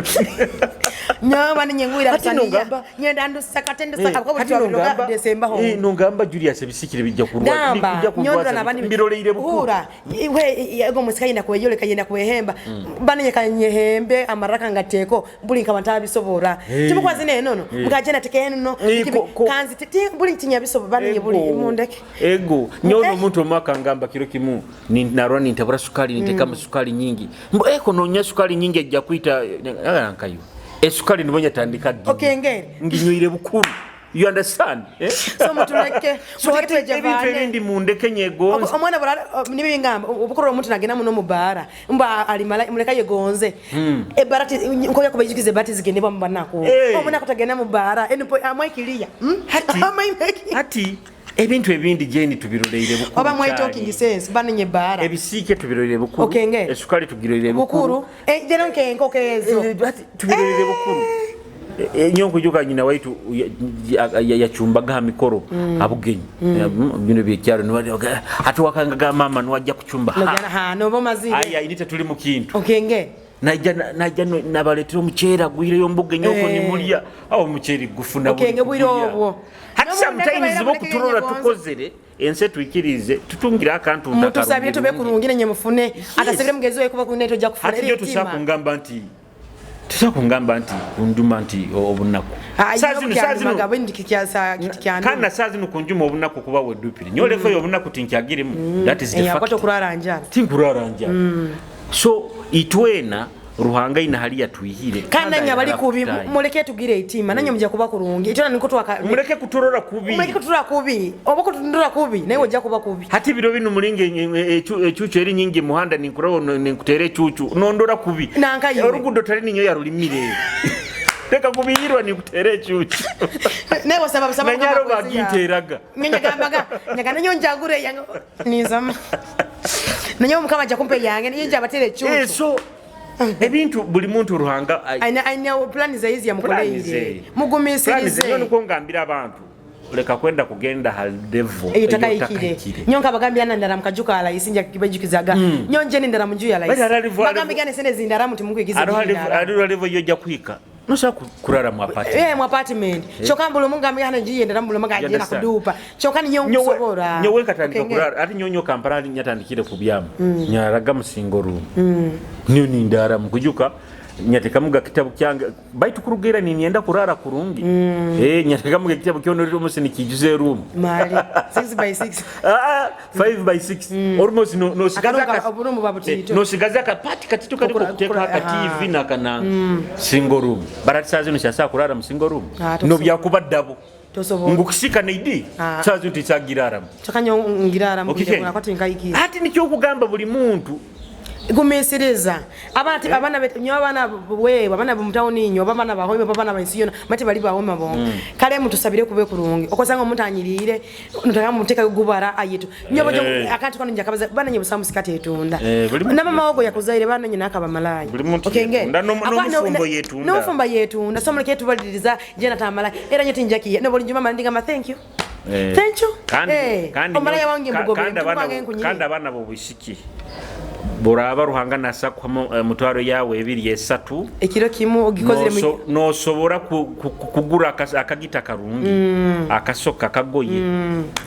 Nyo bana nyengwira. Hati nongamba- nyenda ndusa katende Eh, saka ako buli hati twaruziro nongamba- gadesemba ho. Eh, nongamba Julius, ebisikire bijja kurwaza. Gamba Bijja kurwaza, nyondwa nabandi. mbiroleire bukuru. Hura iwe yego musika yenda kweyoleka, yenda kwehemba bana nyekanyehembe amaraka ngateko buli nkaba ntabisobora. Hey. Timukwazi nenono. Hey. Mukajena tekeno. Eh, Kanzi buli tinyabisobo bana nye buli Ego. mundeke. Ego nyowe Eh. omuntu omwe akangamba kiro kimu, narwa nintabura sukali, nintekamu sukali nyingi. Mbu eko nonya sukali nyingi ejja kwita eh, nkayo esukali nibo nyatandika ginywa. Okengere. Nginywire bukuru, you understand, eh? So mutuleke. So Mutuleke hati twejavane. ebintu ebindi mundeke nyegonze. Omwana bora nibe ngamba obukorora omuntu nagenda muno mubara mba alimala muleka yegonze ebara nkoya kubayikize bati zigende bamubanako. Eh. Omwana kutagenda mubara eno amwaikilia. Hati- Amwaimeki. Hati ebintu ebindi, Jeni, tubiroleire bukuru Oba mwai kyali. talking sense banenye bara. Ebisiike tubiroleire bukuru. Okenge. Esukali tugiroleire bukuru. Bukuru eh jeno nkenko kezo. Eh, hati tubiroleire bukuru. Eh, eh, nyo nkujuka nyina waitu yachumbaga ha mikoro abugenyi. Eh, bino byekyalo ati wakangaga mama niwajja kuchumba. Ha. Nogana ha nobo mazire. Aya inite tuli mu kintu. Okenge. Najja nabaleetera omuceere agwireyo mbuga enyoko. Eh. Nimulya awo omuceere gufuna buli Okenge bwire kugulya. obwo. Hati Nobu sometimes ndeka bo baira kuturora muleke tukozere ensi etwikirize tutungire akantu. Mutusabire tube kurungi nenye mufune atasabire mugezi we kuba kuneto ojja kufuna. Hati jo tusa kungamba nti kunjuma nti obunaku. Saa zino kandi na saa zino kunjuma obunaku kuba wedupire nyo level y'obunaku tinkyagirimu, that is the fact. Yakwata okurara njala. Tinkurara njala. So itwena Ruhanga ina hali yatwihire. Kandi nanye abali kubi Kutayi. Muleke tugire itima nanye mujja kuba kurungi itona niko twaka. Muleke kuturora kubi. Muleke kutura kubi oba kutundura kubi naye ojja kuba kubi. Hati biro bino mulinga ecucu eri nyingi muhanda, ninkurawo ninkuteera ecucu nondora kubi. Nanka iwe. Olugudo tali ninyo yarulimire, leka kubiyirwa nikuteera ecucu. Naye osaba busaba. Nanyaro baginteraga. Nyenyagambaga nyaga nanyo njagure yange nizama nanyo Mukama ajja kumpa yange nanyo njabatera Eh, ecucu. So ebintu buli muntu Ruhanga aina plani ze izi Plani yamukoleire. ze. Plani ze. Mugumisirize. Nyo niko ngambira abantu, leka kwenda kugenda ha level Eyo takayikire nyo nkabagambira nandara mukajuka alayisi nja kibajukizaga nyo nje nindara munju ya Bali layisi. Bagambigane sente zindara muti mukwigize. Hariho level yojja kuhika nosobola kurara mu apartment. Eh, mu apartment kyokka mbuli omu ngambira hano njiye ndara mbuli omu You ngagenda understand? kudupa kyokka niyo nkusobola. Nyowe nkatandika Okenge. kurara ati nyonyo Kampala nyatandikire kubyamu nyaraga musingo room niyo nindara mukujuka nyatekamu gakitabu kyange baitu kurugera ninyenda kurara kurungi. Eh, nyatekamu gakitabu kyono almost nikijuze room. Mali 6 by 6. Ah, 5 by 6 almost, no nosigaza Akaruka oburumu bwa butito. Nosigaza kapati katito kariko kuteka aka TV na kana single room barati saa zino syasa kurara mu single room. Ah, tosobola. No byakuba ddabo. Tosobola. Ngukusika neidi. Ah. Saa zino tisagiraramu. Kyokka nyo ngirara Okike? mukwati nkayikira. Ati nikyokugamba buli muntu. Gumisiriza abaana abaana nyo abaana wewe abaana b'omutawuni nyo oba abaana bahome oba abaana bensi yona mate bali bahome bonka. Kale mutusabire kube kurungi okosanga omuntu anyirire nutaka muteka gubara ayitu nyo bojo. Akantu kano njakabaza bana nyo busamu sikati etunda. Eh, buli muntu nama mawogo yakuzaire bana nyo nakaba malaya. Buli muntu Okenge? yetunda, n'omufumbo yetunda. N'omufumbo yetunda, so muleke tubaliriza jena tamala era nyo tinjakiye no buli njuma mandinga ma thank you. Eh. Thank you. Kandi Eh, kandi omalaya wange mbugobe kandi abaana wange nkunyire. Kandi abaana b'obwisiki buraba Ruhanga nasakuhamu mutwaro yawe ebiri esatu. Ekiro kimu ogikozere mu Nosobora kugura akagita karungi akasoka akagoye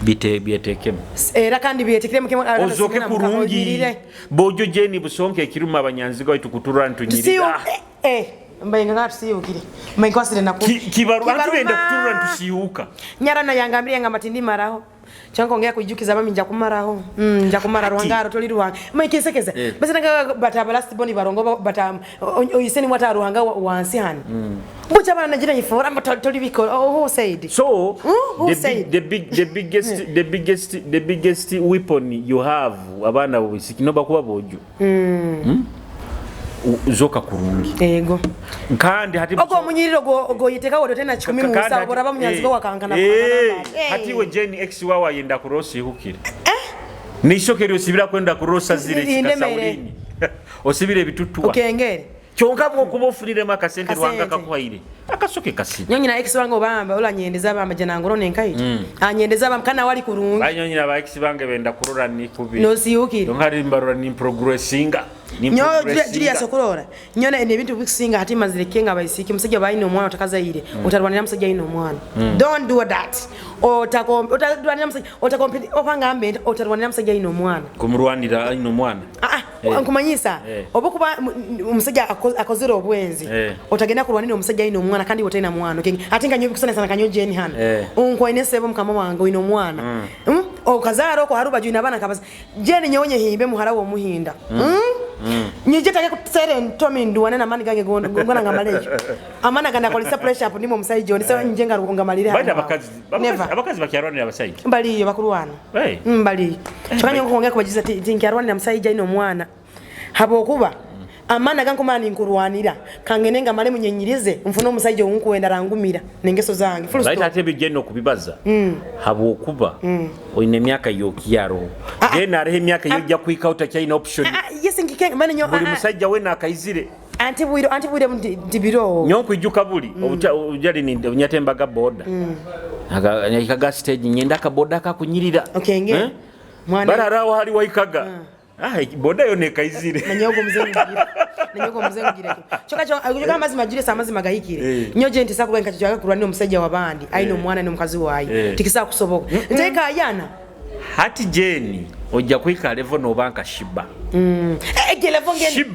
bite byetekemu. Era kandi byetekere mukemu. Ozoke kurungi bojo jeni busonke ekiruma abanyanziga waitu kutura ntunyirira. Eh, mbaye nga tusiibukire mbaye nkwasire naku. Kibaru abantu benda kuturura ntusiiwuka. Nyarana yangambire ngamba tindi maraho cyangwa ngea kuijukiza bami nja kumaraho nja kumara. Ati. Ruhangaro toli ruhanga maikisekeza. Eh. Basi nanga bata last boni barongo bata oyiseni mwata ruhanga wansi hano bucha bana najira ifora mba toli biko. Oh, who said? So Who the, said? big, the big the biggest the biggest the biggest weapon you have, abaana bobwisiki nobakuba bojo. Zoka kurungi. Ego. Kandi hati Ogwo omunyiriro goyitekawo totena 10 mu Kandi nsawo, boraba munyanzi go wakankana. Hati iwe Jane, ex wawe ayenda kurosa ihukire niishoke lyosibira kwenda kurosa zire. Ndemere. Kikasawulini osibire ebitutuwa. Okengere. Kyonka bwokuba ofuniremu akasente, Akasente. Rwanga kakuhaire akasoke kasibe. Nyonyina ex wange obamba olanyendeza bamba janangoro nenkaita anyendeza bamba kana wali kurungi. Banyonyina ba ex bange benda kurora nikubi. Nosiyukire. Kyonka mbarora nimprogressinga. Nyo Julius, okurora nyo nebintu bikusinga hati mazire kenga abaisiki musajja balina omwana otakazaire, otarwanira musajja alina omwana. Don't do that. Otarwanira musajja, opangambe nti otarwanira musajja alina omwana. Kumurwanira alina omwana. Ah, ah, nkumanyisa oba kuba omusajja akozere obwenzi, otagenda kulwanira omusajja alina omwana kandi otalina mwana. Okay? Ate nga nyo bikusana sana kanyo jeni hano onkwaine sebo mukama wange oyina omwana. Okazaara okwo harubaju oyina abaana kabaza jeni nyowe nyehimbe muhara womuhinda. Nyije take kutere ntomi nduwane namani gange gona ngamaleyo amana ganda kolisa pressure up ndimo omusajja oni sebo nje ngaruko ngamalire Baita hano. abakazi Never. abakazi bakyarwanira abasajja. Mbaliyo bakulwana. Hey. Mbaliyo kyokka nkwongera kubagiza ti nkyarwanira musajja ino omwana habwokuba amaana gankumala ninkurwanira kangende nga male munyenyirize nfune omusajja owunkwenda rangumira nengeso zange. Full Baita stop. ate ebyo okubibaza habwokuba oyina emyaka yokyaro then areho emyaka yojja kuhikaho takyalina option. Ah, ah, yes nkike mane nyo. Buli ah, ah, musajja wena akaizire. Anti bwiro nti biro. Nyo nkwijuka buli ojali nyatembaga boda ikaga stage nyenda akaboda kakunyirira. Okenge. Eh? Mwana Bararawo hali waikaga. Ah, boda yo nekaizire. Nanyogo muze ngira nanyogo muze ngira kyo amazima Julius, amazima gahikire. Nyo je ntisa kuba nkacho kulwanira omusajja wabandi ayina omwana n'omukazi wayi tikisa kusoboka nteeka ayana. Hati Jeni ojja kuhika level nobanka Shiba. Egelevo ngeni.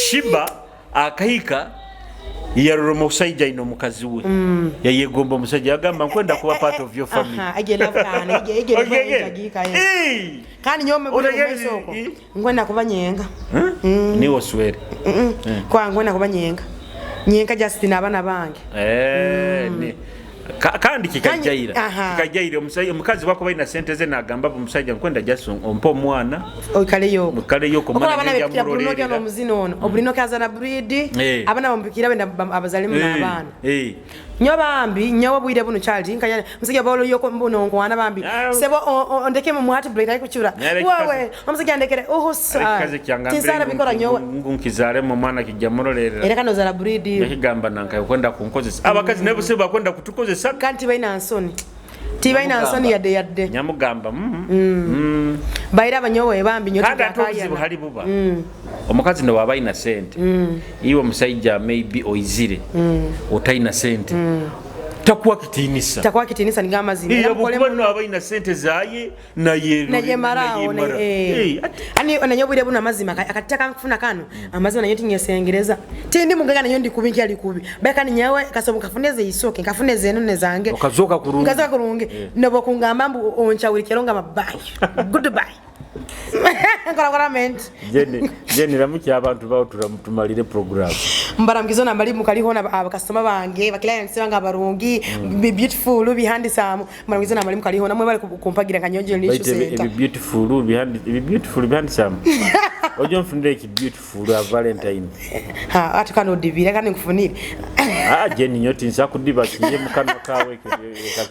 Shiba akahika yarora omusajja ayina omukazi we yayegomba omusajja yagamba nkwenda kuba part of your family. Aha, egelevo kana egelevo. Okege? Egagika. Kandi nyome Otegere- buli mesoko ngwenda kuba nyenga. Niwe oswere. Kwa ngwenda kuba nyenga nyenga just n'abaana bange. Eh, kandi kikajaira. Aha. Kikajaira omusajja omukazi wakuba alina sente ze nagamba omusajja nkwenda just ompe omwana. Oikaleyo. Mukaleyo ko. Okola mwana abaana ng'ejja bepikira Bruno mulolerera. ono omuzino ono obulino kazana breed. Abaana bamupikira benda abazalemu n'abaana. Nyo bambi nyowe bwire buno kyali nkanya musajja bolo mbuno nkwana bambi. Ah. Sebo ondeke mu heart break ari kucyura. Nyare wewe omusajja ndekere uhusa. Ekikazi kyangambire tinsara bikora nyowe. Ngu nkizaalemu omwana kijja mulolerera. Era kano zara breed. Yakigamba nankaye kwenda kunkozesa abakazi nabo se bakwenda kutukozesa. Kandi tibalina nsoni, tibalina nsoni yadde yadde. Nyamugamba Baira abanyowe bambi nyo. Kandi ate obuzibu hali buba omukazi ne waba ayina sente, iwe omusajja maybe oizire otayina sente, takuwa kitiinisa. Takuwa kitinisa ni gamazima. Iya, bwokuba nno aba ayina sente zaye naye nayemaraawo. Nayemara. Ani nanyo obwire buno amazima akatita kankufuna kano amazima nanyo tinyesengereza tindi mugaga nanyo ndi kubi nkyali kubi bakani nyawe kasobo kafuneze isoke kafuneze enone zange. Okazoka kurungi. Nkazoka kurungi nobo kungamba mbu onchawulikero nga bye goodbye nkola kola ment. Jeni ramukya abantu bawo tumalire program. Mbaramukizo nambali mukaliho na abakasitoma bange ba clients bange abarungi be beautiful be handsome. Mbaramukizo nambali mukaliho namwe bali kumpagira kanyonjo ni Baite center. Ebi beautiful behind ebi beautiful behind some ojo nfunire eki beautiful a Valentine. Ha ati kano dibira kandi nkufunire. Ah, Jeni nyoti nsa kudiba kiye mukanwa kawe.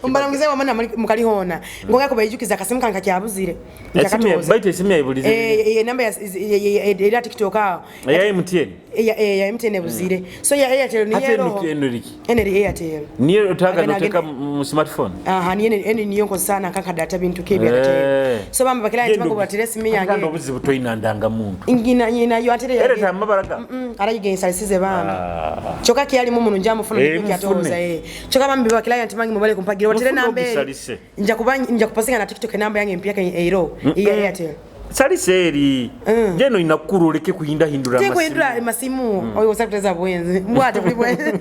Mbaramukizo wamana mukalihona ngoga kubayijukiza akasimu kange kakyabuzire njakatoza. Baite esimu yayibulize. Eh, namba ya era TikTok awo. Eya MTN. Ya MTN ebuzire so ya Airtel ni ate yero. Eno riki? Ene Airtel. Niyo otaga Agenda- noteka mu smartphone. Aha, ni ene niyo nkozesa nkanka data bintu kebi Airtel so bamba bakira Genda bango batire simu Kandi yange. obuzibu toyina ndangamuntu. Ngina nyina yo atere Era amabaraga. Arayigensalisize bambi kyokka kyalimu muno njamufuna. Mufune. Kyatoza kyokka bambi ba client bange mubale kumpagira watire Mufune namba eri. ogisalise. Nja kuba nja kupasinga na TikTok enamba yange empya ero iya Airtel. Salise eri jeno inakuru oleke kuhindahindura tikuhindura masimu oyo osakuteza bwenzi mbwate kuli bwenzi.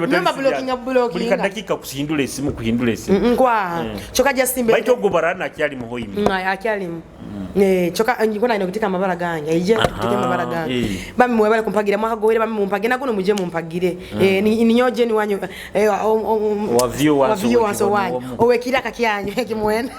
Nyomba blockinga, blockinga. Buli kadakika kuhindura esimu, kuhindura esimu. Nkwaha kyokka jasimba. Baitu ogwo barana akyali muhoima? Akyalimu. Eh, kyokka nkona ino kuteeka amabala gange, aije kuteeka amabala gange. Bami mwebale kumpagira, mwakagowere bami mumpagire, naguno muje mumpagire. Eh, ninyoje ni wanyu eh, Wa viewers. Wa viewers. Owe wanyu omu. owekiraka kyanyu ekimwena.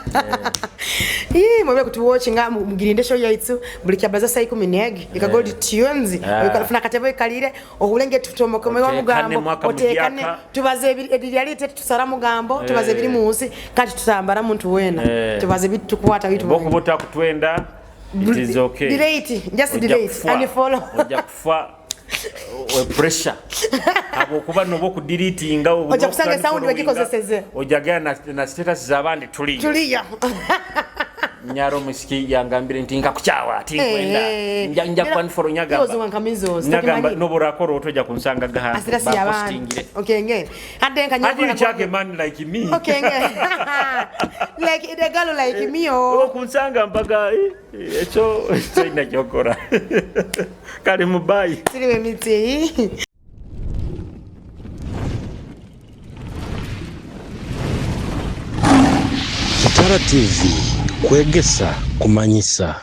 Ii, mwebale kutuwatchinga, mugirinde show yaitu buli kyabaza saa 11 ika Gold Tunes. Funa akatebe ikalire ohulenge tutomokemewa Otekane mugambo mwaka otekane muhyaka. tubaze ebiryalite tusara mugambo, tubaze ebiri munsi kandi tutambara muntu wena. Tubaze bitukwata bitu. Bokuba otakutwenda, it is okay. Delete, just Ojja delete kufa. and follow. Ojja kufa pressure habwokuba noba okudiritinga. Ojja kusanga sound bagikozeseze. Ojja genda na status z'abandi tuli tuliya. Nyaro musiki yangambire nti nkakukyawa tinkwenda, nja kwanfollow nyagamba. Wankamizozi. Nyagamba noburakora otojja kunsanga gaha. Asira si abantu okenge ate nka Ati chake man like me. Okenge like the girl like me, oh. Okunsanga mpaga ekyo kyolina kyokora kale mubayi. Siriwe miti. Kitara TV, kwegesa kumanyisa.